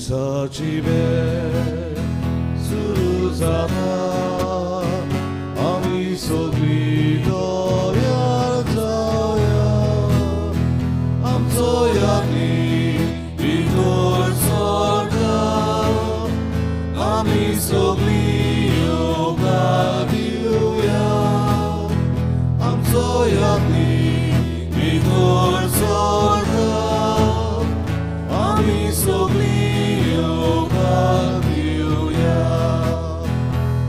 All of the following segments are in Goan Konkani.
मिसाची वेळ सुरू जाता आमी सगळीं तयार जावया आमचो यादनी भितर सरता आमी सगळीं येवकार दिवया आमचो यादनी भितर सरता आमी सगळीं येवकार दिवया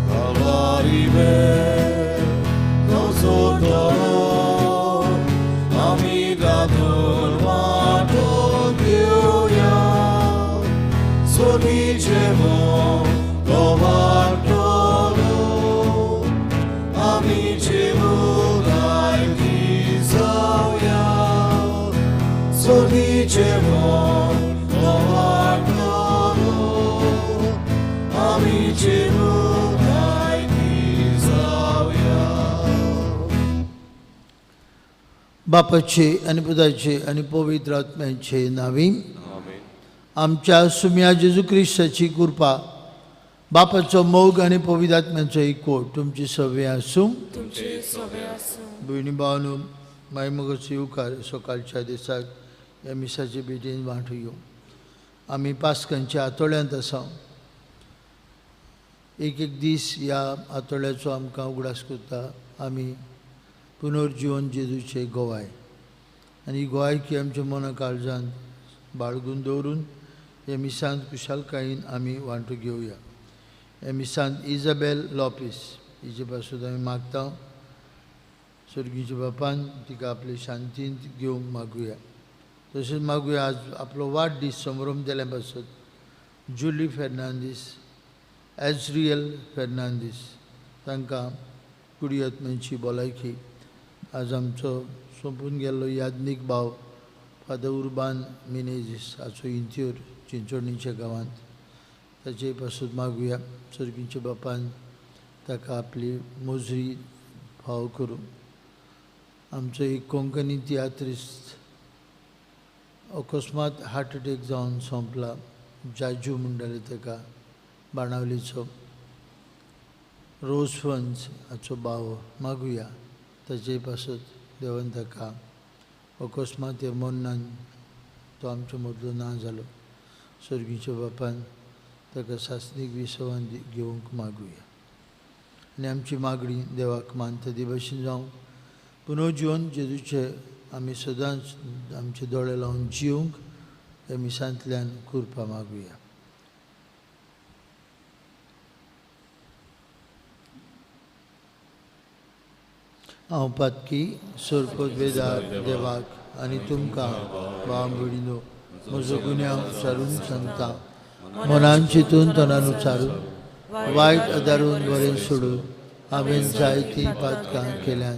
कालवारी वेळ थंयसर आमी दादर वांटो घेवया सोदी जेवण तो वांटलो आमी जेवून आयती जावया सोदी जेवण तो वांटलो आमी जेवून आयती जावया. बापाचे आनी पुताचे आनी पवित्र आत्म्याचे नावी आमच्या सुम्या जेजू क्रिस्ताची कृपा, बापाचो मोग आनी पवित्र आत्म्याचो एकवट तुमची सवे आसूं. तुमचे सवे आसूं. भयणी भावानू, माय मोगाचो येवकार सकाळच्या दिसाक ह्या मिसाचे भेटीन वांटू येवं. आमी पास्कांच्या आतोड्यांत आसा. एक एक दीस ह्या आतोड्याचो आमकां उगडास करता. आमी पुनर्जिवन जेजूचे गोवाय आनी ही गोवायकी आमच्या मना काळजांत बाळगून दवरून ह्या मिसांत खुशालकायेन आमी वांटो घेवया. ह्या मिसांत इजाबेल लोपीस हिचे पासून आमी मागता, स्वर्गीच्या बापान तिका आपले शांतींत घेवंक मागुया. तशेंच मागुया आज आपलो वाडदीस संभ्रम दिल्या पासत जुली फेर्नांदीस, एज्रियल फेर्नांदीस तांकां कुडियत्म्यांची भलायकी. आज आमचो सोंपून गेल्लो याज्ञीक भाव फादर उर्बान मिनेजीस हाचो इंत्योर चिंचोणीच्या गांवांत, ताचे पासून मागुया सर्गीच्या बापान ताका आपली मोजरी फावो करूं. आमचो एक कोंकणी तियात्रिस्त अकस्मात हार्ट अटॅक जावन सोंपला, जाजू म्हणटाले ताका, बाणावलीचो रोज फन्स हाचो भाव. मागुया ताचे पासत देवान ताका अकस्मात ह्या मरणान तो आमच्या मदलो ना जालो. सर्गीच्या बापान ताका सासणीक विसवान घेवंक मागुया. आनी आमची मागणी देवाक मानता ती भशेन जावं. पुनर्जिवन जेजूचे आमी सदांच आमचे दोळे लावन जिवंक ह्या मिसांतल्यान कृपा मागुया. हांव पातकी सोरपोत देवाक आनी तुमकां भाव भयणीनो म्हजो गुन्यांव सारून सांगता. मनान चिंतून तनान उचारून वायट आदारून बरें सोडून हांवें जायतीं पातकां केल्यान.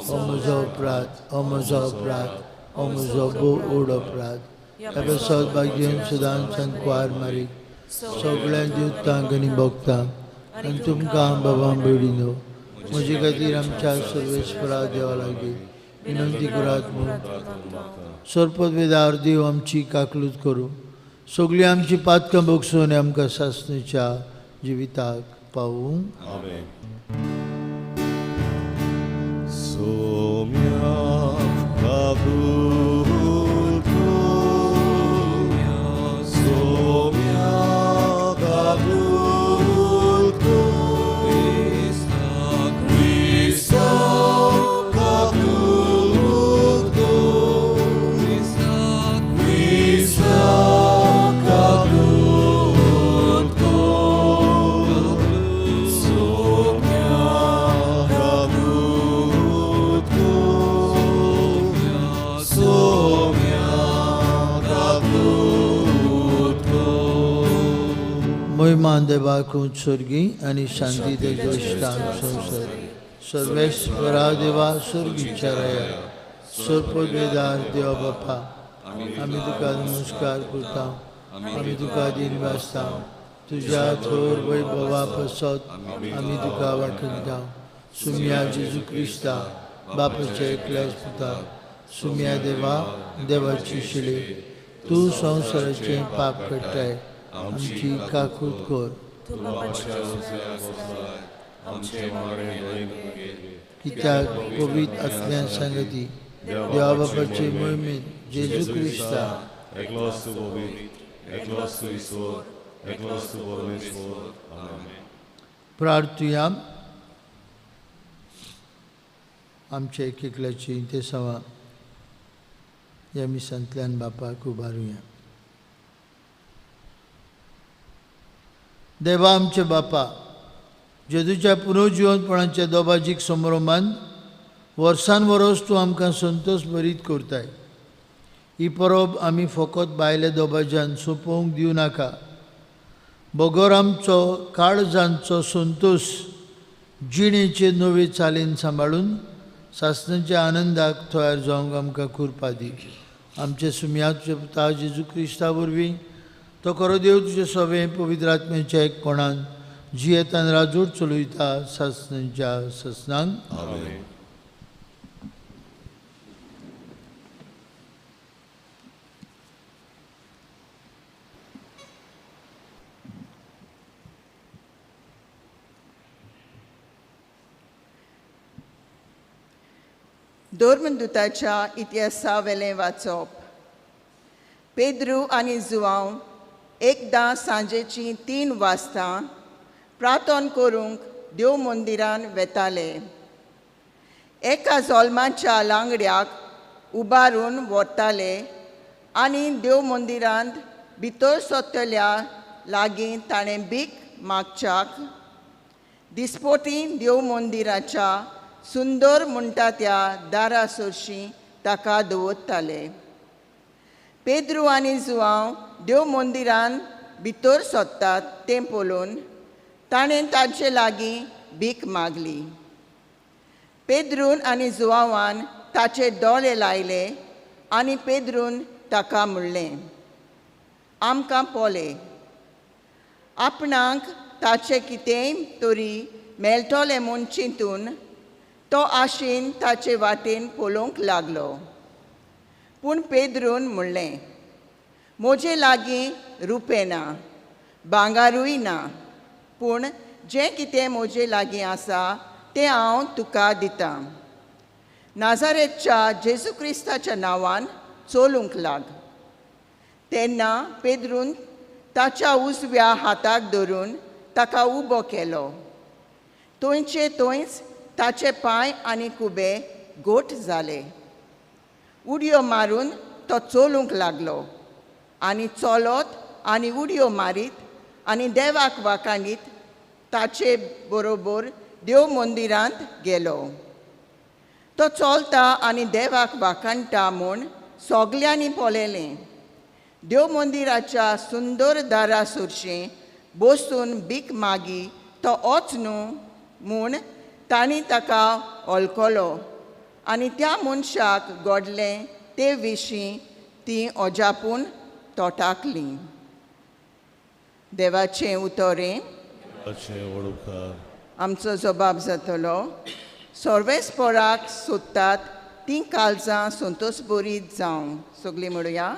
हो म्हजो अपराध, हो म्हजो अपराध, हो म्हजो भोव व्हड अपराध. ह्या पासत भाग्यन सदांच कुवार मारी सगळ्या दिवतांक आनी भोगतांक आनी तुमकां बाबा भयणीनो म्हजे खातीर आमच्या सर्वेस्परा देवा लागीं विनंती करात म्हूण. सरपत वेदार देव आमची काकलूत करूं, सगळीं आमची पातकां भोगसून आनी आमकां सासणीच्या जिविताक पावूं. सोम्या काबूत सोम्या काबूत क्रिस्ता काबूत क्रिस्ता काबूत सोम्या काबूत सोम्या काबूत. मोहिमान देवाक उत्सर्गी आनी शांती तेजोष्टान संसर सर्वेस्परा देवा स्वर्गीच्या राया सर्पवेदार देवा बापा, आमी तुका नमस्कार करता, आमी तुका दिन वाचता. तुज्या थोर वैभवा पासत आमी तुका वाटणता. सुम्या जेजू क्रिस्ता बापाच्या एकल्याच पुता, सुम्या देवा देवाची शिले, तूं संवसाराचें पाप काडटाय, आमची काकूत कर. तूं बापाच्या उजव्या बसलाय, आमचे मागणे न्हय कित्याक पवित्र आत्म्यान सांगती देवा बापाचे मोहिमेन जेजू क्रिस्ता एकलोच तूं पवित्र, एकलोच तूं ईश्वर, एकलोच तूं परमेश्वर. आमेन. प्रार्थुया. आमच्या एक एकल्याची इंतेसांवां ह्या मिसांतल्यान बापाक उबारुया. देवा आमचे बापा, जेजूच्या पुनर्जिवनपणाच्या दोबाजीक समारोमान वर्सान वरोस तूं आमकां संतोश भरीत करताय. ही परब आमी फकत भायल्या दोबाज्यान सोंपोवंक दिवं नाका, बगर आमचो काळजांचो संतोश जिणेचे नवे चालीन सांबाळून सासणाच्या आनंदाक तयार जावंक आमकां कृपा दी. आमचे सुमयाचे पुता जेजू क्रिस्ता वरवीं तो खरो देव तुजे सवे पवित्र आत्म्याच्या एकपणान जियेतान राजूर चलयता सासणाच्या सासणांक. आमेन. धर्मदूताच्या इतिहासावेलें वाचप. पेद्रू आनी जुआंव एकदां सांजेचीं 3 वाजता प्रार्थना करूंक देव मंदिरान वेताले. एका जोल्माच्या लांगड्याक उबारून व्हरताले आनी देव मंदिरांत भितर सरतल्या लागीं ताणें भीक मागच्याक दिसपोटी देव मंदिराच्या सुंदर म्हणटा त्या दारा सरशीं ताका दवरताले. पेद्रू आनी जुआंव देव मंदिरान भितर सरतात तें पळोवन ताणें तांचे लागीं भीक मागली. पेद्रून आनी जुआंवान ताचे दोळे लायले आनी पेद्रून ताका म्हणलें, आमकां पळय. आपणाक ताचें कितेंय तरी मेळटलें म्हूण चिंतून तो आशेन ताचे वाटेन पळोवंक लागलो. पूण पेद्रून म्हणलें, म्हजे लागीं रुपें ना, भांगारूय ना, पूण जें कितें म्हजे लागीं आसा तें हांव तुका दितां. नाजारेतच्या जेजू क्रिस्ताच्या नांवान चलूंक लाग. तेन्ना पेद्रून ताच्या उजव्या हाताक धरून ताका उबो केलो. थंयचे थंयच ताचे पांय आनी खुबे गोठ जाले. उडयो मारून तो चलूंक लागलो आनी चलत आनी उडयो मारीत आनी देवाक वाखाणीत ताचे बरोबर देव मंदिरांत गेलो. तो चलता आनी देवाक वाखाणटा म्हूण सगल्यांनी पळयलें. देव मंदिराच्या सुंदर दारा सरशीं बसून भीक मागी तो ओच न्हू म्हूण तांणी ताका वळखलो आनी त्या मनशाक घडलें ते विशीं तीं अजापून तोटाकलीं. देवाचें उतरें. आमचो जबाब जातलो. सर्वेस्पराक सोदतात तीं काळजां संतोशभरीत जावं. सगळीं म्हणुया,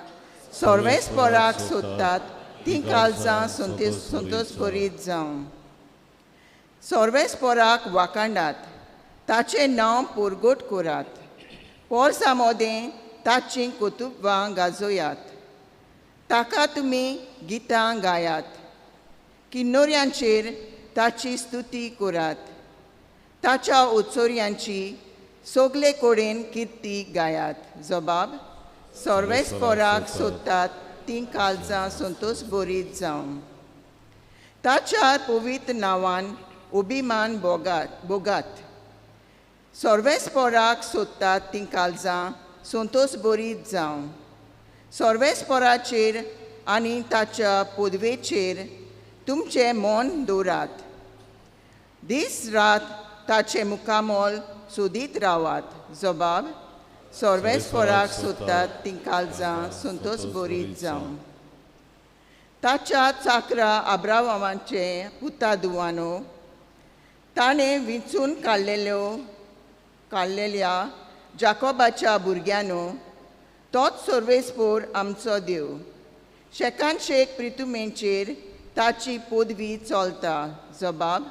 सर्वेस्पराक सोदतात तीं काळजां संतोशभरीत जावं. सर्वेस्पराक वाखाणात, ताचें नांव परगट करात. पोरसां मदें ताचीं कर्तुबां गाजयात. ताका तुमी गितां गायात. किन्नोऱ्यांचेर ताची स्तुती करात. ताच्या उत्सर्यांची सगळे कडेन किर्ती गायात. जबाब, सर्वेस्पराक सोदतात तीं काळजां संतोशभरीत जावं. ताच्या पवित्र नांवान अभिमान भोगात. सर्वेस्पराक सोदतात तीं काळजां संतोशभरीत जावं. सर्वेस्पराचेर आनी ताच्या पदवेचेर तुमचें मन दवरात. दीस रात ताचें मुखामोल सोदीत रावात. जबाब, सर्वेस्पराक सोदतात तीं काळजां संतोशभरीत जावं. ताच्या चाकरा आब्रावांचे पुता दुवानो ताणें विंचून काडलेल्या जाकोबाच्या भुरग्यांनो, तोच सर्वेस्पोर आमचो देव. शेकान शेक प्रितुमेंचेर ताची पदवी चलता. जबाब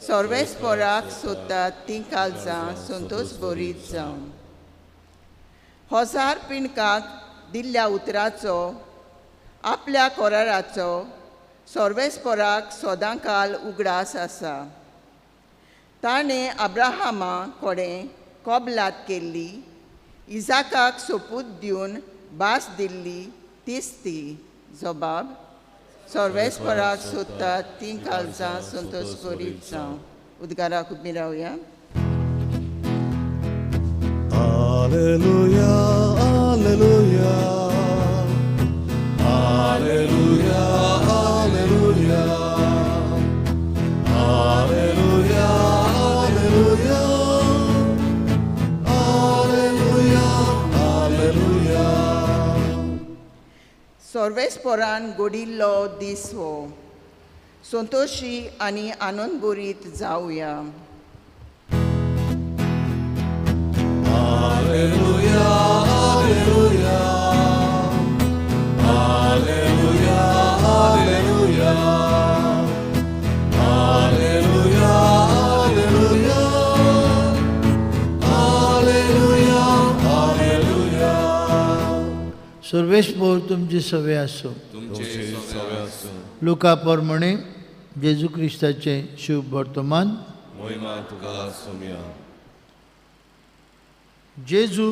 सर्वेस्पराक सोदतात तीं काळजां संतोष बरीत जावं. हजार पिंडकाक दिल्ल्या उतराचो आपल्या कराराचो सर्वेस्पराक सदांकाल उगडास आसा. ताणें अब्राहमा कडेन कबलात केल्ली, इजाकाक सोपूत दिवन भास दिल्ली तीच ती. जबाब सर्वेस्पराक सोदतात तीं काळजां संतोष बरीत जावं. उद्गाराक उबी रावया. Alleluia, alleluia, alleluia, alleluia, alleluia, alleluia, alleluia, alleluia. सर्वेस्परान गोडिल्लो दीस हो, संतोशी आनी आनंदभरीत जावया. Alleluia, alleluia, alleluia, alleluia, alleluia, alleluia, alleluia, alleluia. सर्वेस्पोर तुमचे सवे आसूं. तुमचे सवे आसूं. लुका प्रमाणे जेजू क्रिस्ताचें शुभ वर्तमान. मोहिमा तुका सोम्या. जेजू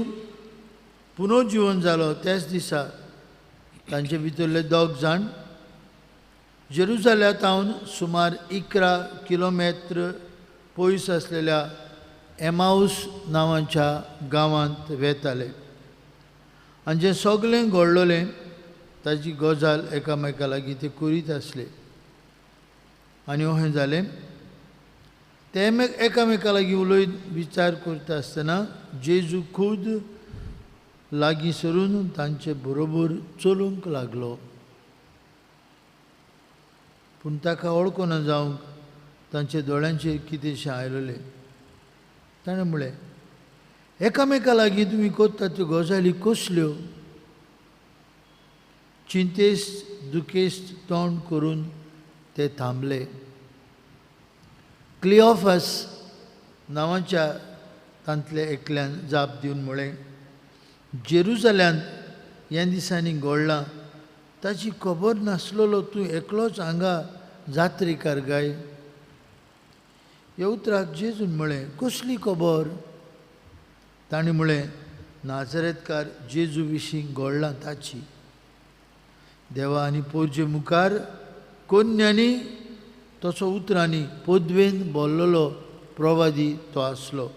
पुनर्जिवन जालो त्याच दिसा तांचे भितरले दोग जाण जेरुजाल्यांत सुमार 11 किलोमेत्र पयस आसलेल्या एमाऊस नांवाच्या गांवांत वेताले आनी जें सगळें घडलोलें ताची गजाल एकामेका लागीं ते करीत आसले. आनी अशें जालें, ते एकामेका लागीं उलयत विचार करता आसतना जेजू खूद लागीं सरून तांचे बरोबर चलूंक लागलो. पूण ताका वळखना जावंक तांच्या दोळ्यांचेर कितेंशें आयलेलें. ताणें म्हळें, एकामेका लागीं तुमी करतात त्यो गजाली कसल्यो? चिंतेस्त दुखेस्त तोंड करून ते थांबले. क्लिओफस नांवाच्या तांतल्या एकल्यान जाप दिवन म्हळें, जेरुजाल्यांत ह्या दिसांनी घडलां ताची खबर नासलेलो तूं एकलोच हांगा जात्रेकार गाय? ह्या उतराक जेजून म्हळें, कसली खबर? ताणें म्हळें, नाजरेतकार जेजू विशीं घडलां ताची. देवा आनी पोरजे मुखार कोन्यांनी तसो उतरांनी पदवेन बोल्लोलो प्रवादी तो आसलो.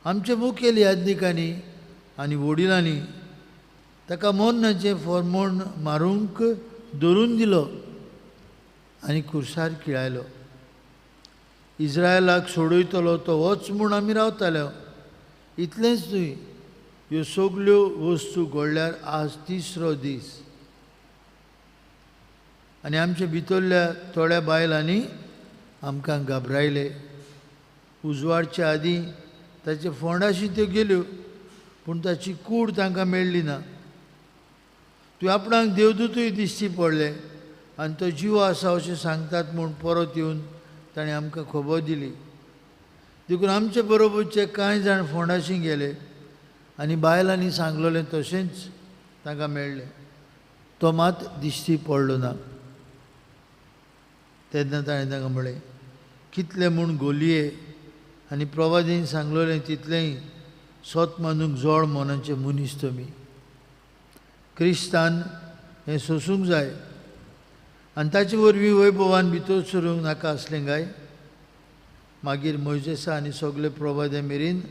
आमचे मुखेल याज्ञिकांनी आनी वडिलांनी ताका मरणाचें फॉर्मोण मारूंक धरून दिलो आनी खुर्सार खिळायलो. इज्रायलाक सोडयतलो तो होच म्हूण आमी रावताले. इतलेंच न्हय, ह्यो सगल्यो वस्तू घडल्यार आज तिसरो दीस. आनी आमच्या भितरल्या थोड्या बायलांनी आमकां घाबरायले. उजवाडच्या आदीं ताचे फोंडाशी त्यो गेल्यो, पूण ताची कूड तांकां मेळ्ळी ना. तुवें आपणाक देवदूतूय दिश्टी पडले आनी तो जिवो आसा अशें सांगतात म्हूण परत येवन ताणें आमकां खबर दिली. देखून आमचे बरोबरचे कांय जाण फोंडाशी गेले आनी बायलांनी सांगलेलें तशेंच तांकां मेळ्ळें. तो मात दिश्टी पडलो ना. तेन्ना ताणें तांकां म्हळें, कितले म्हूण गोलये आनी प्रवादीन सांगलेलें तितलेंय सोत मानूंक जोड मनाचे मनीस तुमी. क्रिस्तान हें सोसूंक जाय आनी ताचे वरवीं वैभवान भितर सरूंक नाका आसलें काय? मागीर मोयजेसा आनी सगळे प्रवादे मेरेन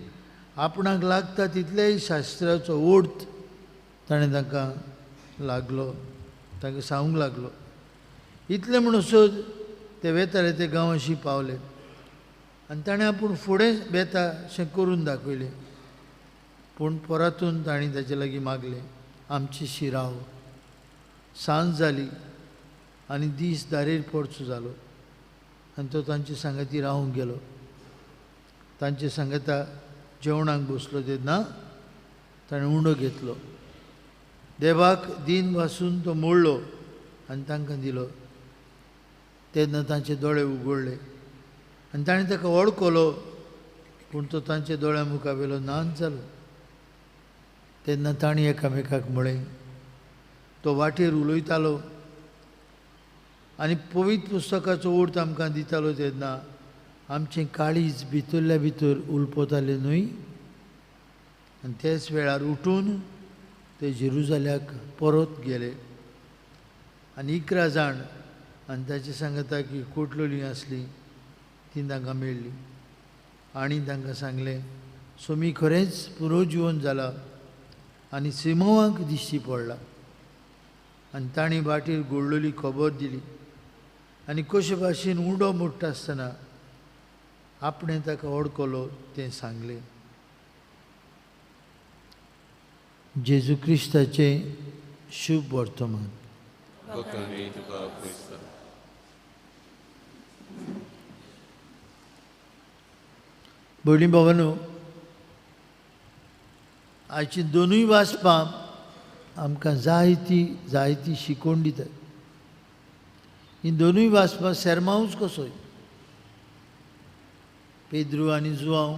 आपणाक लागता तितलेय शास्त्राचो ओर्थ ताणें तांकां लागलो, तांकां सांगूंक लागलो. इतलें म्हणसर ते वेताले ते गांवाशी पावले आनी ताणें आपूण फुडें वेता अशें करून दाखयलें. पूण परतून तांणी ताचे लागीं मागलें, आमची शिराव. सांज जाली आनी दीस दारेर पडचो जालो आनी तो तांचे सांगाती रावूंक गेलो. तांचे सांगाता जेवणाक बसलो तेन्ना ताणें उंडो घेतलो देवाक दीन वासून तो मोडलो आनी तांकां दिलो. तेन्ना तांचे दोळे उगडले आनी ताणें ताका वळखलो, पूण तो तांच्या दोळ्या मुखावेलो नाच जालो. तेन्ना तांणी एकामेकाक म्हळें, तो वाटेर उलयतालो आनी पवित्र पुस्तकाचो अर्थ आमकां दितालो तेन्ना आमचें काळीज भितरल्या भितर उलपतालें न्हय. आनी त्याच वेळार उठून ते जेरुजाल्याक परत गेले आनी 11 जाण आनी ताचे सांगता की कोटलोली आसली ती तांकां मेळ्ळी आनी तांकां सांगलें, सोमी खरेंच पुनर्जिवन जाला आनी सिमोवाक दिश्टी पडला. आनी तांणी वाटेर घडलेली खबर दिली आनी कशे भाशेन उंडो मोडटा आसतना आपणें ताका वळखलो तें सांगलें. जेजू क्रिस्ताचें शुभ वर्तमान. भयणी भावांनो, आयची दोनूय वाचपां आमकां जायती जायती शिकवण दितात. ही दोनूय वाचपां सेर्मांवूच कसोय. पेद्रू आनी जुआंव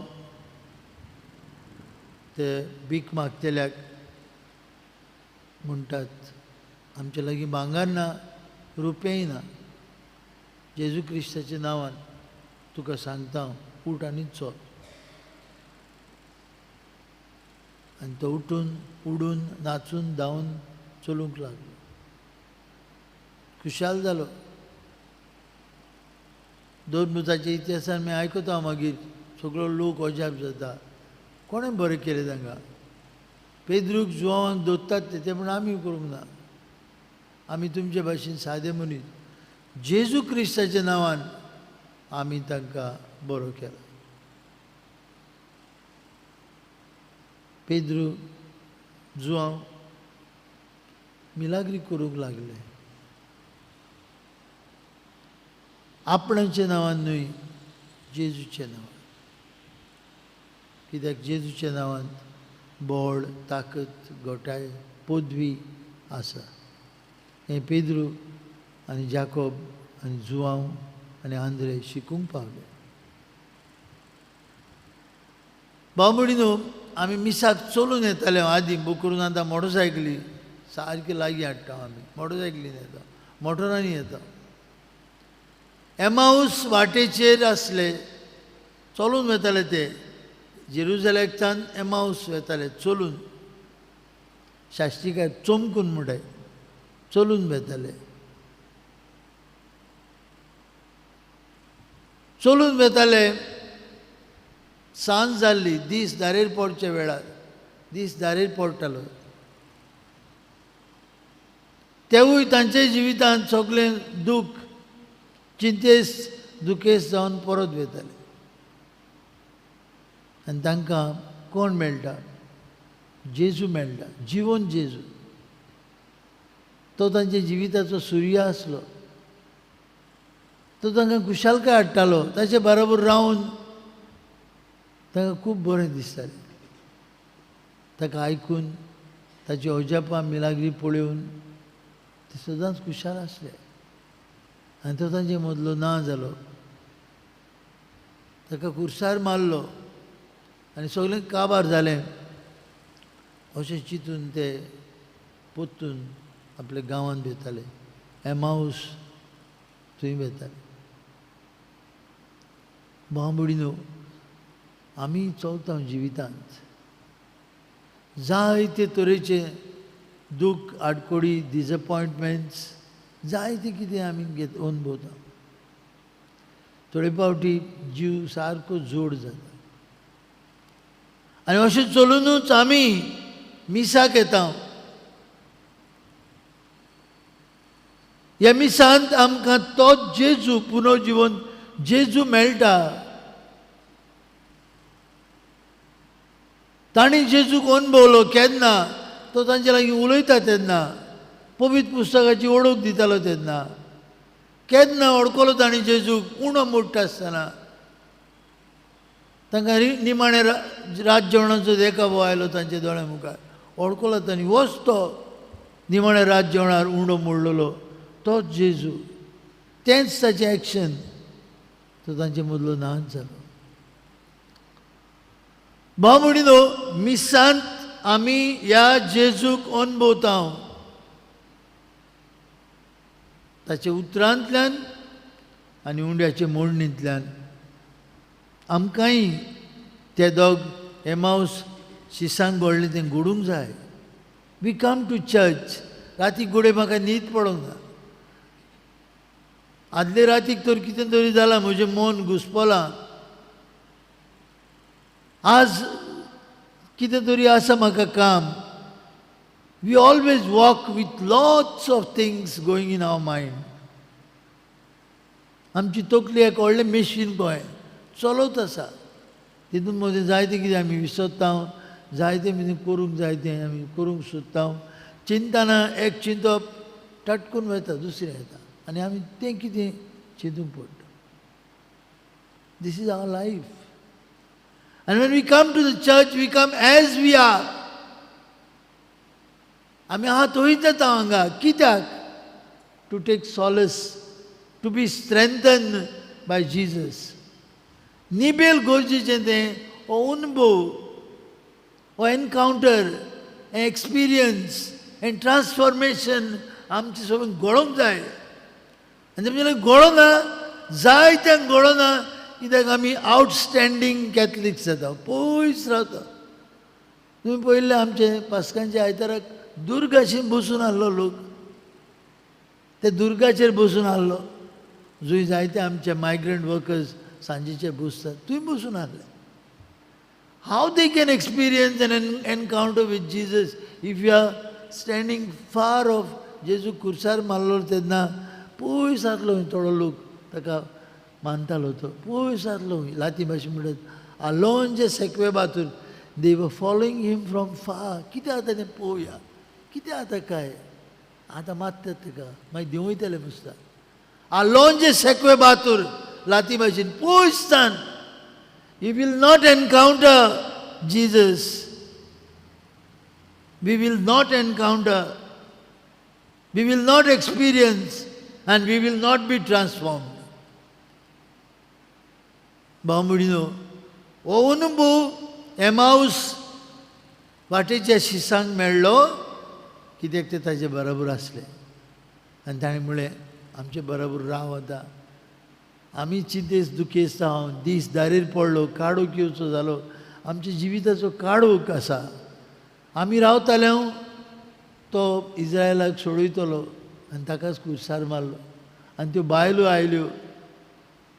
ते भीक मागतल्याक म्हणटात, आमचे लागीं भांगर ना, रुपेंय ना, जेजू क्रिस्ताच्या नांवान तुका सांगता, उठ आनी चल. आनी तो उठून उडून नाचून धांवन चलूंक लागलो, खुशाल जालो. दोन मुताच्या इतिहासान मी आयकता, मागीर सगळो लोक अजाप जाता, कोणें बरें केलें तांकां. पेद्रूक जुआंवांक दोत्तात ते, पूण आमी करूंक ना, आमी तुमचे भाशेन सादे मनीस. जेजू क्रिस्ताच्या नांवान आमी तांकां बरो केला. पेद्रू जुआंव मिलाग्री करूंक लागले, आपणाच्या नांवान न्हय, जेजूच्या नांवान. कित्याक जेजूच्या नांवान बळ, ताकत, घटाय, पदवी आसा. हें पेद्रू आनी जाकोब आनी जुआंव आनी आंद्रे शिकूंक पावले. भाव भयणीनो, आमी मिसाक चलून येताले आदीं, बूक करून आतां मोटरसायकली सारकी लागीं हाडटा आमी, मोटरसायकलीन येता, मोटरांनी येता. एमाऊस वाटेचेर आसले, चलून वताले ते, जेरुजलेमच्यान एमाऊस वताले चलून, शास्त्रीकार चमकून म्हणटाय, चलून वताले. चलून वताले, सांज जाल्ली, दीस दारेर पडच्या वेळार, दीस दारेर पडटालो. तेवूय तांच्या जिवितांत सगळें दूख, चिंतेस, दुखेस जावन परत वताले. आनी तांकां कोण मेळटा? जेजू मेळटा, जिवन जेजू. तो तांच्या जिविताचो सूर्य आसलो, तो तांकां खुशालकाय हाडटालो. ताचे बरोबर रावन तांकां खूब बरें दिसतालें. ताका आयकून, ताची अजापां मिलाग्री पळोवन ते सदांच खुशाल आसले. आनी तो तांचे मदलो ना जालो, ताका कुर्सार मारलो आनी सगळें काबार जालें अशें चिंतून ते परतून आपल्या गांवांत वताले, एमाऊस थंय वताले. भाव भयणीनो, आमी चलता जिवितांत जायते तरेचे दूख, आडकोडी, डिसअपॉयंटमेंट्स, जायते कितें आमी घेत अनुभवता. थोडे फावटी जीव सारको जोड जाता आनी अशें चलुनूच आमी मिसाक येता. ह्या मिसांत आमकां तोच जेजू, पुनर्जिवन जेजू मेळटा. तांणी जेजूक अनुभवलो केन्ना? तो तांचे लागीं उलयता तेन्ना, पवित्र पुस्तकाची वळख दितालो तेन्ना. केन्ना वळखलो तांणी जेजूक? उणो मोडटा आसतना तांकां निमाणे रात जेवणाचो देखावो आयलो तांच्या दोळ्या मुखार, वळखलो तांणी, वच तो. निमाण्या रात जेवणार उंडो मोडलेलो तोच जेजू, तेंच ताचें एक्शन, तो तांचे मदलो नाच जालो. भाव म्हणिनो, मिसांत आमी ह्या जेजूक अनुभवता, ताचे उतरांतल्यान आनी उंड्याचे मोडणींतल्यान. आमकांय ते दोग एमावस शिसांक घडलें तें घडूंक जाय. We come to church, राती गोडे म्हाका न्हीद पडोंक ना. आदले रातीक तर कितें तरी जालां, म्हजें मन घुसपलां, आज कितें तरी आसा म्हाका काम. We always walk with lots of things going in our mind. आमची तकली एक व्हडलें मेशीन कहें चलत आसा, तितून मदीं जायतें कितें आमी विसरता, जायतें कितें करूंक जाय तें आमी करूंक सोदता. चिंतना एक चिंतप टटकून वता, दुसरें येता आनी आमी तें कितें चिंतूंक पडटा. This is our life. And when we come to the church, we come as we are. आमी आहा थंयच येता हांगा, कित्याक? To take solace, to be strengthen by Jesus. निबेल गरजेचें तें हो अनुभव, हो एनकावंटर, हें एक्सपिरियन्स, हें ट्रान्सफॉर्मेशन आमचे सोबत घडोवंक जाय. आनी तें घडोना, जाय तें घडोना, कित्याक आमी आउटस्टँडींग कॅथलिक्स जाता, पयस रावता. तुमी पळयल्लें आमचे पास्कांच्या आयताराक दुर्गाशीन बसून आहलो लोक, ते दुर्गाचेर बसून आहलो. जंय जायते आमचे मायग्रंट वर्कर्स सांजेचे बसतात, थंय बसून आहले. How they can experience an encounter with Jesus if you are standing far off? जेजू खुर्सार मारलो तेन्ना पयस आसलो थोडो लोक, ताका मानतालो तो पयस आसलो. लाती भाशेन म्हणटात आलोंजे सेक्वे बातूर, they were following him from far. कितें आतां तें पळोवया, कितें आतां काय आतां मारतात ताका, मागीर देंवयतले मुस्ता. आलोंजे सेक्वे बातूर, लाती भाशेन पयसतान. You will not encounter Jesus. We will not encounter, we will not experience, and we will not be transformed. भाव म्हणिनो, हो अनुभव एमावस वाटेच्या शिसांक मेळ्ळो, कित्याक ते ताजे बरोबर आसले. आनी ताणें म्हणलें, आमचे बरोबर राव आतां, आमी चिंतेस दुखेस्त हांव, दीस दारेर पडलो, काडूक येवचो जालो, आमच्या जिविताचो काडूक आसा. आमी रावताले हांव, तो इज्रायलाक सोडयतलो, आनी ताकाच कुर्सार मारलो. आनी त्यो बायलो आयल्यो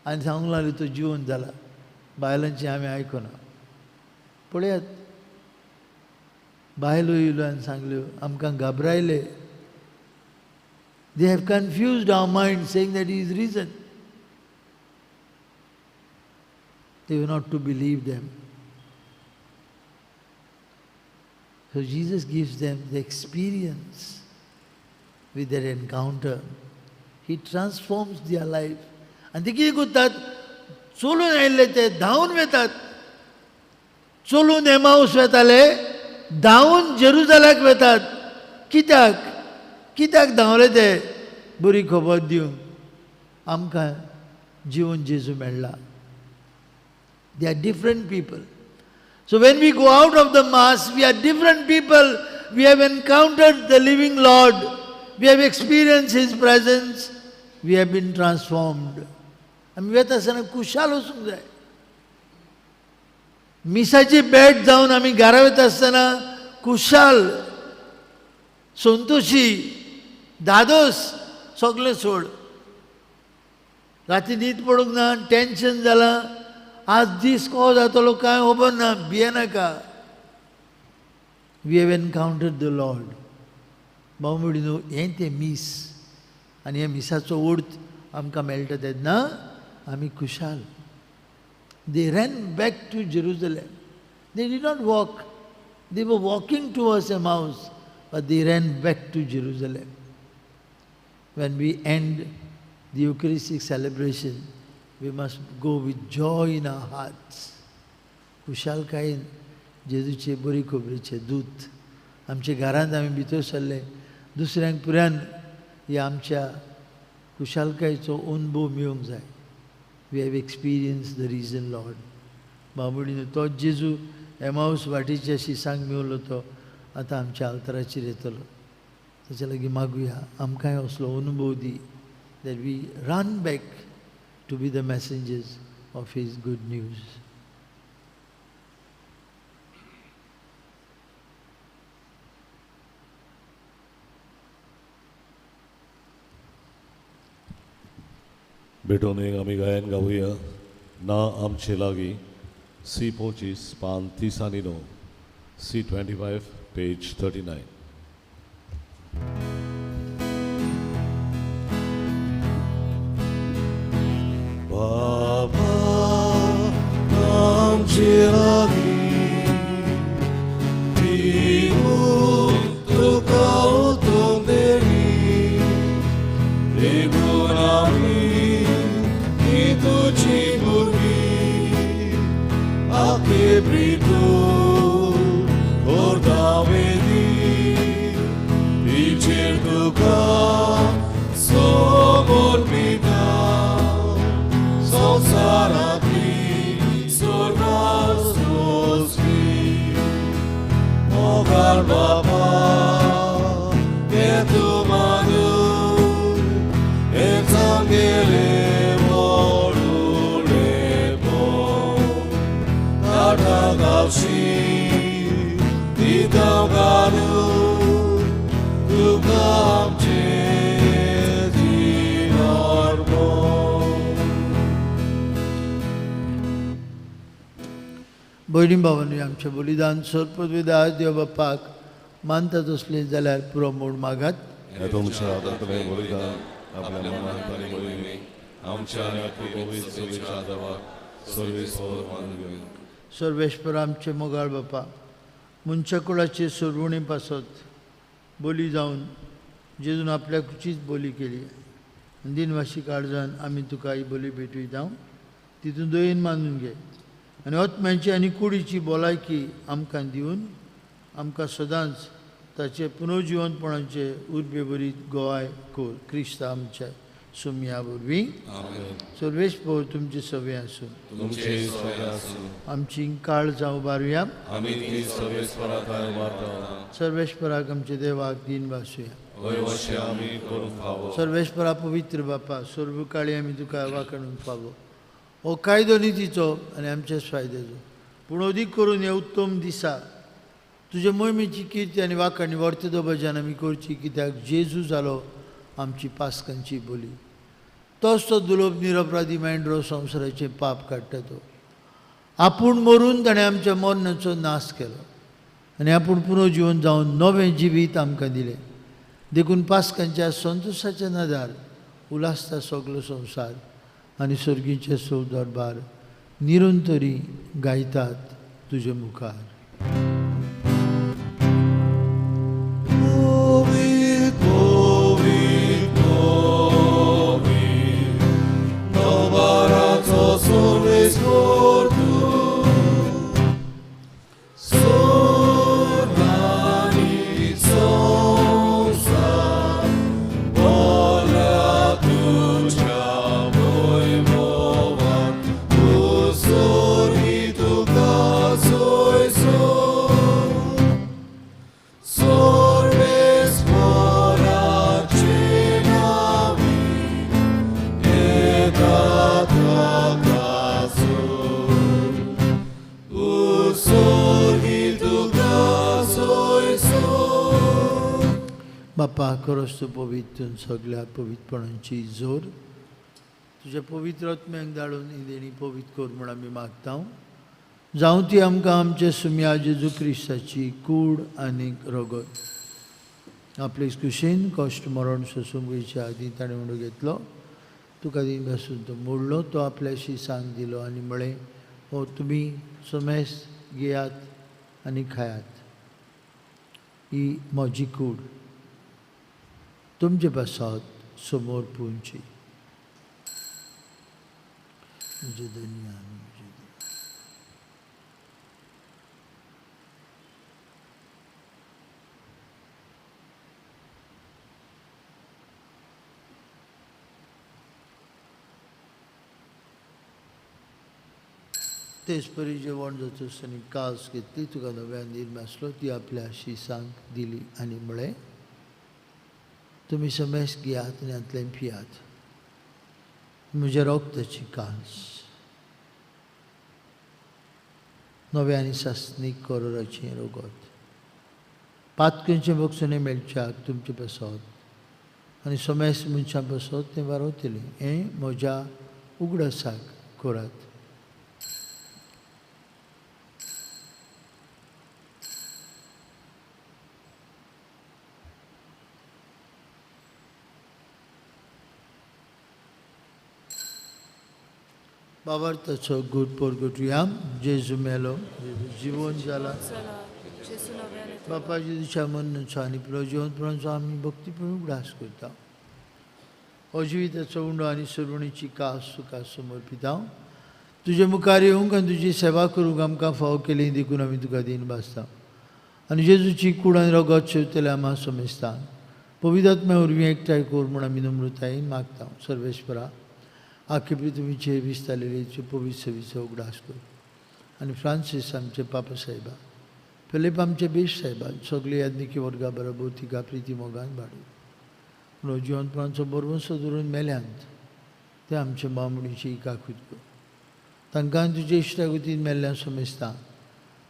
आनी सांगूंक लागल्यो तो जिवन जाला. बायलांचें आमी आयकना. पळयात, बायलो येयल्यो आनी सांगल्यो, आमकां घाबरायले. They have confused our mind saying that he is risen. They were not to believe them. So Jesus gives them the experience with their encounter. He transforms their life. आनी ते कितें करतात, चलून आयिल्ले ते धांवून वेतात. चलून एमावस वेताले, धांवून जेरुजालाक वेतात. कित्याक? कित्याक धांवले ते? बरी खबर दिवंक, आमकां जिवन जेजू मेळ्ळा. They are different people. So when we go out of the mass, we are different people. We have encountered the living Lord. We have experienced His presence. We have been transformed. आमी वेता आसतना खुशाल वचूंक जाय. मिसाची भेट जावन आमी घरा वता आसतना खुशाल, संतोशी, धादोस, सगळें सोड. राती न्हीद पडूंक ना, टेंशन जालां, आज दीस कसो जातलो कांय खबर ना, भियेनाका. We have encountered the Lord. भाव म्हणिनो, हें तें मीस, आनी ह्या मिसाचो अर्थ आमकां मेळटा तेन्ना आमी खुशाल. They ran back to Jerusalem. They did not walk. They were walking towards Emmaus, but they ran back to Jerusalem. When we end the Eucharistic celebration, we must go with joy in our hearts. खुशालकायेन जेजूचे बरी खबरीचे दूत आमच्या घरांत आमी भितर सरले, दुसऱ्यांक पुऱ्यान ह्या आमच्या खुशालकायेचो अनुभव मेळूंक जाय. We have experience the risen Lord. बाबुडीन तो जेजू एमावस वाटेच्या शिसांक मेवलो तो आतां आमच्या आल्तराचेर येतलो. ताच्या लागीं मागुया आमकांय असलो अनुभव दी, that we run back to be the messengers of his good news. भेटून एक आमी गायन गावया ना आमचे लागीं सी 25 पान 39, सी 25 पेज 39. बाबा आमचे लागीं तुका उतोवंक देवी देखून आमी तुजी भुरगीं आखे प्रितू करता वेदी तिचेर तुका समर्पिता संवसारांतली सर्वास्वस्वी मोगाळ बाबा हें तूं मानून हें सांगेलें भयणी भावांनी आमचें बलिदान सर्पवेदा देव बापाक मानता तसलें जाल्यार पुरो म्हूण मागात. तुमच्या हातांतलें बलिदान आपल्या मनांत आनी मोहिमेक आमच्या आनी पवित्र सेवेच्या देवाक सर्वेस्पर मानून घेवया. सर्वेस्पर आमचे मोगाळ बापा, मनशा कुळाचे सरवणे पासत बोली जावन जेजून आपल्या कुचीच बोली केली. दिनवाशी काळजान आमी तुका ही बोली भेटयता, तितून दयेन मानून घे आनी आत्म्याची आनी कुडीची भलायकी आमकां दिवन आमकां सदांच ताचे पुनर्जिवनपणाचे उर्बे बरी गोवाय कर. क्रिस्त आमच्या सुमया वरवीं. सर्वेस्पर तुमचे सवे आसूं. आमची काळजां उबारुया. सर्वेस्पराक आमच्या देवाक दीन भासुया. सर्वेस्परा पवित्र बापा, सर्व काळी आमी तुका वाखाणूंक फावो. हो कायदो नितीचो आनी आमच्याच फायद्याचो, पूण अदीक करून ह्या उत्तम दिसा तुजे मोहिमेची किर्ती आनी वाखाणी वर्तदो भजन आमी करची, कित्याक जेजू जालो आमची पास्कांची बोली. तोच तो दुलोब निरपराधी मेंढरो संवसाराचें पाप काडटा तो. आपूण मरून ताणें आमच्या मरणाचो नाश केलो आनी आपूण पुनर्जिवन जावन नवें जिवीत आमकां दिलें. देखून पास्कांच्या संतोशाच्या नदार उल्हासता सगलो संवसार आनी सर्गीचे सो दरबार निरंतरी गायतात तुजे मुखार. बापा, खरोच तूं पवित्र, सगळ्या पवित्रपणांची जोर तुज्या पवित्र आत्म्याक धाडून ही देणी पवित्र कर म्हूण आमी मागता. जावं ती आमकां आमच्या सुम्या जेजू क्रिस्ताची कूड आनी रगत. आपले कुशीन कश्ट मरण सोसूंक वयच्या आदीं ताणें म्हणून घेतलो, तुका दिन भासून तो मोडलो, तो आपल्याशी सांग दिलो आनी म्हळें, हो तुमी समेस घेयात आनी खायात, ही म्हजी कूड तुमचे पासत समोर पुंची. म्हजे धन्य आनी म्हजे देव. तेच परी जेवण जातच आनी कास घेतली, तुका नव्यान निर्मासलो, ती आपल्या शिसांक दिली आनी म्हळें, तुमी समेस घेयात आनी हातलें पियात, म्हज्या रोगताची कास, नव्या आनी सासणीक कोरोराचें रोगत, पातकेंचें बक्षणें मेळच्याक तुमचे पासत आनी समेस मनशां पासत तें वारवतलें. हें म्हज्या उगडासाक करात. बाबार्थाचो गुड पोरगटुया. जेजू मेलो, जेजू जिवन जाला, बापा जेजूच्या मरणाचो आनी पुनर्जिवनपणाचो आमी भक्तीपूर्ण उगडास करता. हो जिविताचो उंडो आनी सरवणीची कास तुका समर्पिता. तुजे मुखार येवंक आनी तुजी सेवा करूंक आमकां फावो केली देखून आमी तुका दीन भासता. आनी जेजूची कूड आनी रगत शेवतले आमा समेस्ता पवित्र वरवीं एकठांय कर म्हूण आमी नम्रतायेन मागता. सर्वेश्वरा, आखे पृथ्वीचेर विस्तारलेली पवित्र सेवेचो उगडास कर आनी फ्रांसीस आमचे पापा साहेबा, फिलीप आमचे बेश साहेबा, सगळे याज्ञिकी वर्गा बरोबर तिका प्रिती मोगान वाडय. पूण जिवनपणाचो बरवंसो धरून मेल्यांत ते आमचे मामणीची काकूत कर. तांकां तुजे इश्टागतीन मेल्ल्या समेस्ता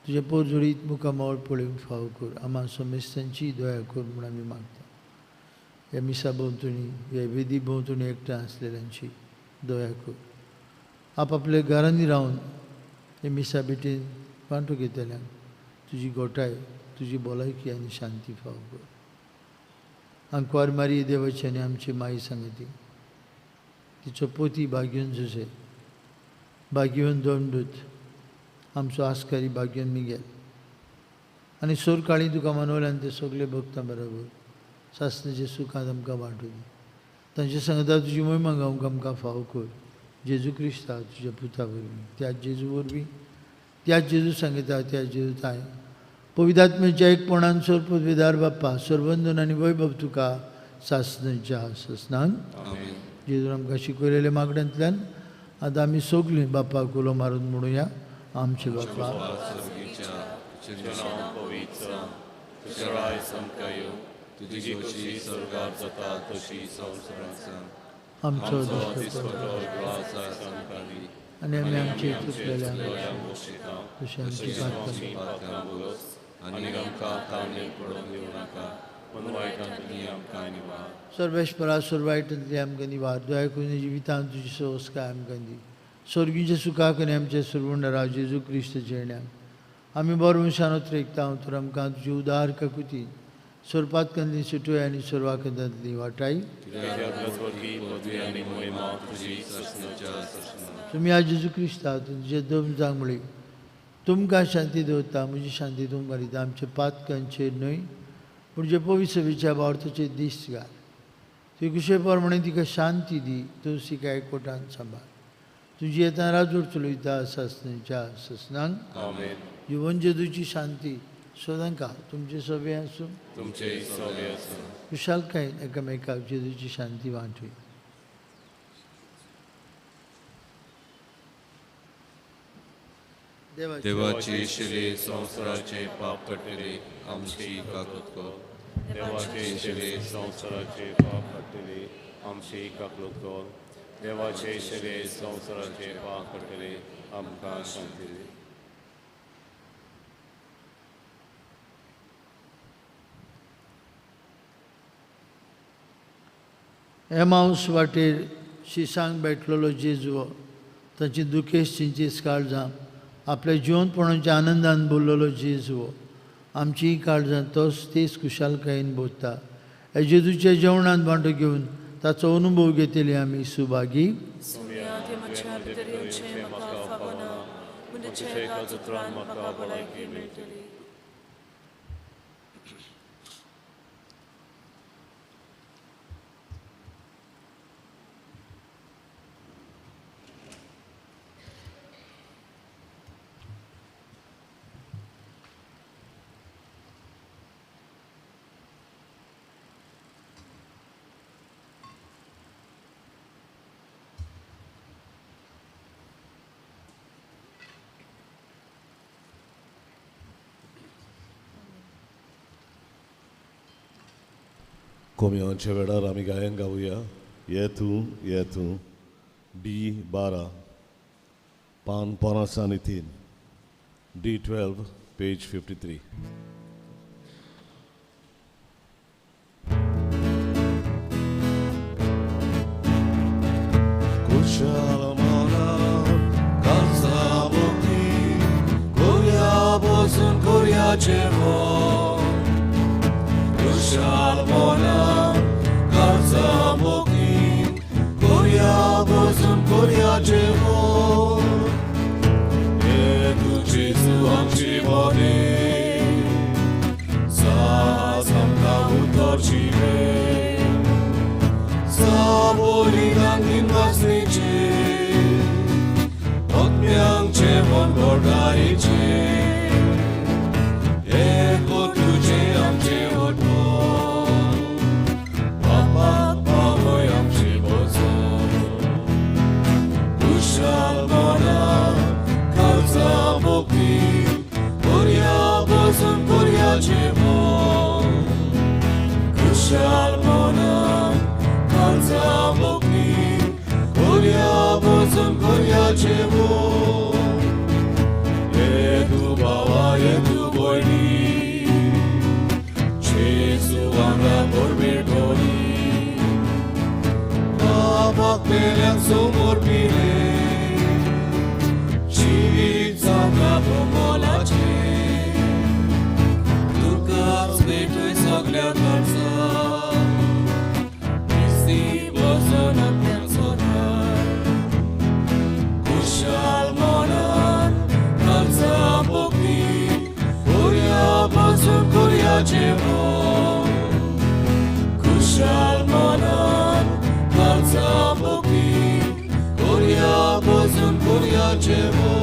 तुजे पोरजोडीत मुखामळ पळोवंक फावो कर. आमा समेस्तांची दया कर म्हूण आमी मागता. ह्या मिसा भोंवतणी, ह्या वेदी भोंवतणी एकठांय आसलेल्यांची दया कर. आपापल्या घरांनी रावन हे मिसा भेटीन वांटो घेतल्यांक तुजी गोठाय, तुजी भलायकी आनी शांती फावो कर. आंकवार मारी देवाची आनी आमची माई सांगती, तिचो पोती भाग्यन जुसे, भाग्यवन दोंडूत, आमचो आस्कारी भाग्यन मिगेल आनी सोरकाळी तुका मनवल्यान ते सगळे भक्तां बरोबर सासणाचे सुखांत आमकां वांटू दी. तांचे सांगता तुजी मोहिमा गावंक आमकां फावो कर. जेजू क्रिस्ता तुज्या पुता वरवीं, त्या जेजू वरवीं, त्या जेजू सांगता, त्या जेजू ताय पवित्र आत्म्याच्या एकपणान सोर पदवीदार बाप्पा सर्वंदन आनी वैभव तुका सासणाच्या सासणान. जेजून आमकां शिकयलेल्या मागण्यांतल्यान आतां आमी सगळीं बाप्पाक उलो मारून म्हणुया, आमचे बाप्पा आमचो आनी आमी आमचे चुकलेल्या तशें आमची पातकां सर्वेश्वरा, सर्वायटांतली आमकां निवार, दया करून जिवितांत तुजी संस्कार आमकां दी. स्वर्गीच्या सुखाक आनी आमच्या सर्वंडरा जेजू क्रिस्त जेण्याक आमी बरो मनशान उतरेकता तर आमकां तुजी उदार काकुती सोरपातकांतली सुटोय आनी सोरवाकंतांतली वाटाय. तुमी आज जेजू क्रिस्ता तुमचे दोन जांग म्हळी, तुमकां शांती दवरता, म्हजी शांती तुमकां दिता. आमचे पातकांचेर न्हय पूण जे पवित्र सभेच्या बावर्थाचेर दीस घाल. तुवें कुशे प्रमाणे तिका शांती दी, तूं तिका एकवटान सांबाळ. तुजी येतना राजूर चलयता सासणाच्या सासणांक. जिवन जेजूची शांती सदांकाळ तुमचे सभे आसूं, खुशालकायेन एकामेकाक जेजूची शांती वांटूया. देवाचे शिरे संवसाराचे पाप काडटले आमची काकूत कर. देवाचे शिरे संवसाराचे पाप काडटले आमची काकूत कर. देवाचे शिरे संवसाराचे पाप काडटले आमकां शांती दी. एमावस वाटेर शिसांक बेटलेलो जेजू, तांची दुखेस्त चिंचेस काळजां आपल्या जिवनपणाच्या आनंदान बोल्लेलो जेजू आमचीय काळजां तोच तेच खुशालकायेन बोधता. ह्या जेजूच्या जेवणांत वांटो घेवन ताचो अनुभव घेतले आमी सुभागी. कोम्यांच्या वेळार आमी गायन गावया ये तूं ये तूं डी 12 पान 53 डी 12 पेज 53. कुशल मना कालचा भक्ती कोर्या बसून कोर्याचे मन कुशल मना कालचा भक्ती कोर्या बसून कोर्याचे मन ये तू जेजू आमचे मने सास आमकां उतर जिवे साबोलिदान दिनवासनेचे आत्म्यांचे मन गोडायेचे एक तुझे आमचे वटमन पापाक पावय आमचे बजन कुशाल मना कालचा भक्ती कोर्या बसून कोर्याचे मन कुशाल मना कालचा भक्ती कोर्या बसून कोर्याचे मन ये तू बाबा ये तू भयणी जेजू वांगडा परबेर धनी बाबाक पेल्यान समर्पिले जिवीत जाता मोलाचें तुकाच भेटूय सगल्या काळजाक क्रिस्ती बसून आत्म्याचो कुशाल मनान कालचा भक्ती कोर्या बसून कोर्याचे मन कुशाल मनान कालचा भक्ती कोर्या बसून कोर्याचे मन.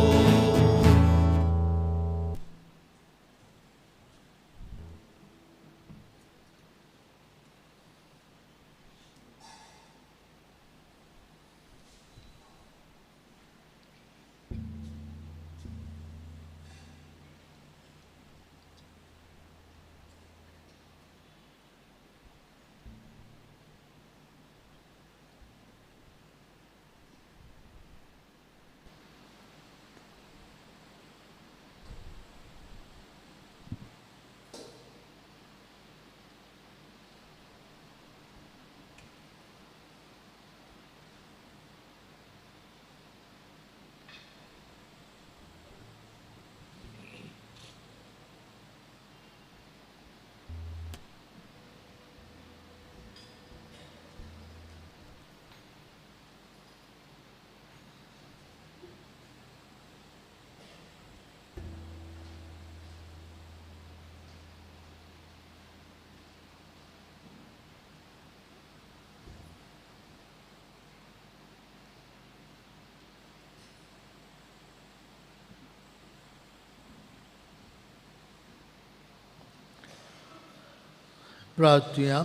प्रार्थुया.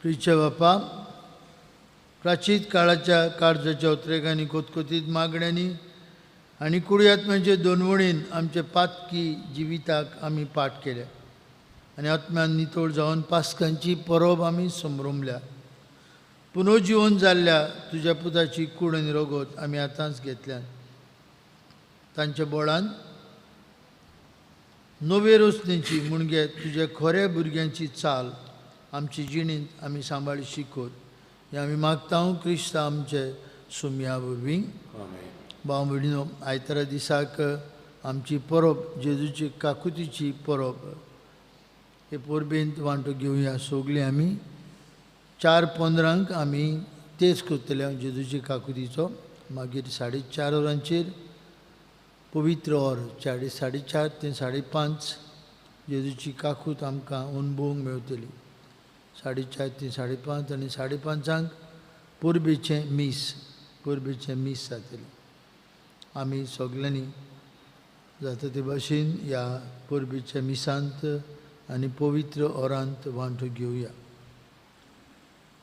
प्रिच्या बापा, प्राचीन काळाच्या काळजाच्या उतरेकांनी कोतकोतीत मागण्यांनी आनी कुडयात्म्याचे दोनवणीन आमचे पातकी जिविताक आमी पाठ केल्या आनी आत्म्यान नितळ जावन पास्कांची परब आमी संभ्रमल्या. पुनर्जिवन जाल्ल्या तुज्या पुताची कूड आनी रगत आमी आतांच घेतल्यान तांच्या बोळान नवे रोसणेची म्हणजे तुज्या खऱ्या भुरग्यांची चाल आमची जिणेंत आमी सांबाळी शिकोत हें आमी मागता क्रिस्ता आमचे सुमया वरवीं. भाव भयणीनो, आयतारा दिसाक आमची परब जेजूची काकुतीची परब हे परबेंत वांटो घेवया सगळीं आमी. 4:15 आमी तेच करतले जेजूची काकुतीचो. मागीर 4:30 वरांचेर पवित्र or 4:30 ते 5:30 जेजूची काकूत आमकां अणभवूंक मेळटली. 4:30 ते 5:30 आनी 5:30 परबेचें मीस, परबेचें मीस जातलें. आमी सगल्यांनी जाता ते भाशेन ह्या परबेच्या मिसांत आनी पवित्र ओरांत वांटो घेवया.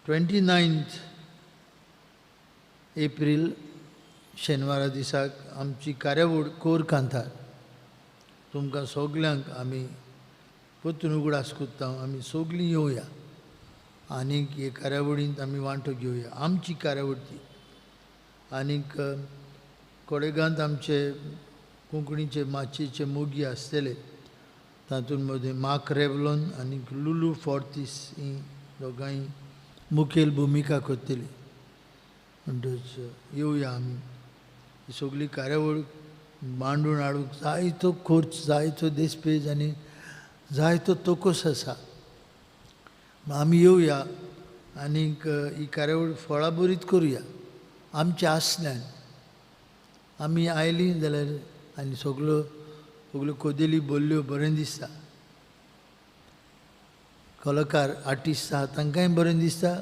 29 एप्रील शेनवारा दिसाक आमची कार्यावळ कोर कांतार तुमकां सगल्यांक आमी परतून उगडास करता, आमी सगलीं येवया आनीक हे कार्यावळींत आमी वांटो घेवया. आमची कार्यावळ ती. आनीक कोडेगांत आमचे कोंकणीचे माचयेचे मोगी आसतले, तातूंत मदीं मार्क रेवलोन आनी लुलू फोर्तीस ही दोगांय मुखेल भुमिका करतली. म्हणटच येवया आमी. ही सगळी कार्यावळ मांडून हाडूंक जायतो खर्च, जायतो देसपेज आनी जायतो तोकोस आसा. आमी येवया आनीक ही कार्यावळ फळाबरीत करुया. आमच्या आसल्यान आमी आयलीं जाल्यार आनी सगळ्यो सगळ्यो कोदेली बोल्ल्यो बरें दिसता. कलाकार आर्टिस्ट आसा तांकांय बरें दिसता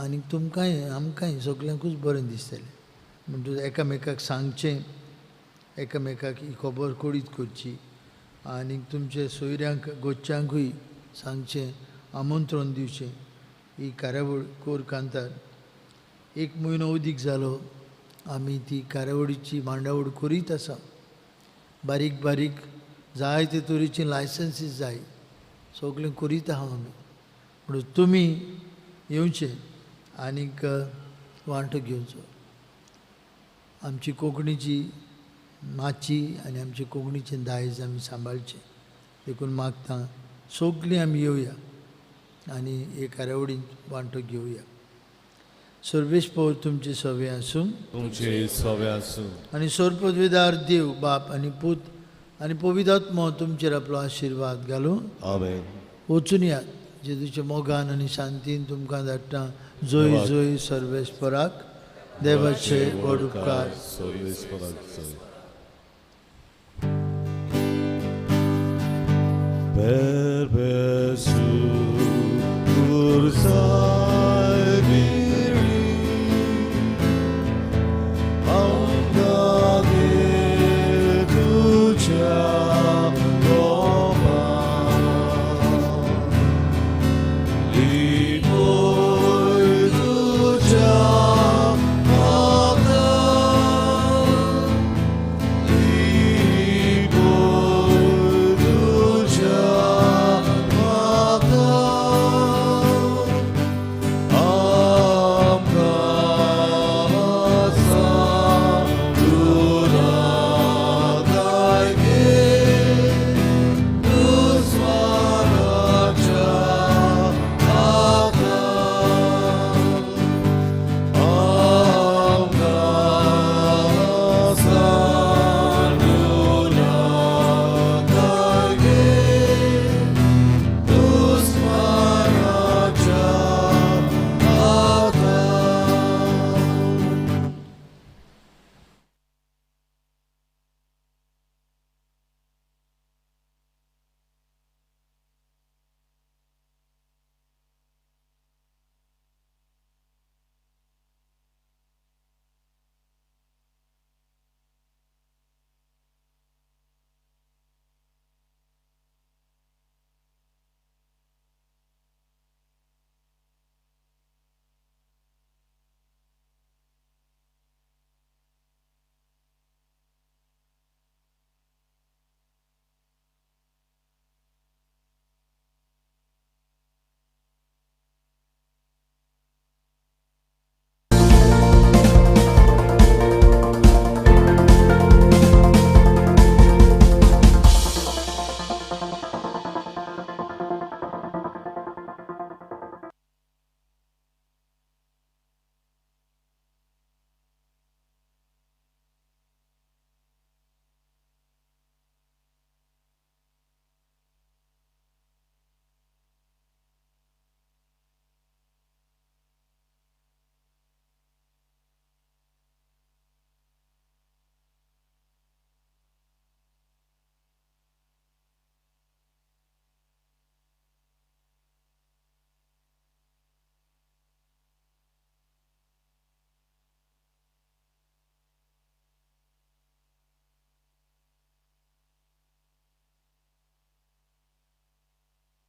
आनी तुमकांय आमकांय सगल्यांकूच बरें दिसतलें. म्हणटकच एकामेकाक सांगचें, एकामेकाक ही खबर कळीत करची आनी तुमचे सोयऱ्यांक गोच्यांकूय सांगचें, आमंत्रण दिवचें. ही कार्यावळ कोर कांतार एक म्हयनो अदीक जालो आमी ती कार्यावळीची मांडावळ करीत आसा. बारीक बारीक जायते तरेची लायसन्सीस जाय, सगळें करीत आहा आमी. म्हणून तुमी येवचें आनीक वांटो घेवचो. आमची कोंकणीची माची आनी आमची कोंकणीचें दायज आमी सांबाळचें. देखून मागता सगळीं आमी येवया आनी हे कार्यावळींत वांटो घेवया. सर्वेश पवर तुमचे सवे आसूं, तुमचे सवे आसूं. आनी सर्वपदवीदार देव बाप आनी पूत आनी पवित्र तुमचेर आपलो आशिर्वाद घालूं. आमेन. वचून यात जेजूच्या मोगान आनी शांतीन तुमकां धाडटा. जोय जोय सर्वेस्पराक. देवाचे व्हड उपकार. सर्वेस्पराक जय. Per Gesù,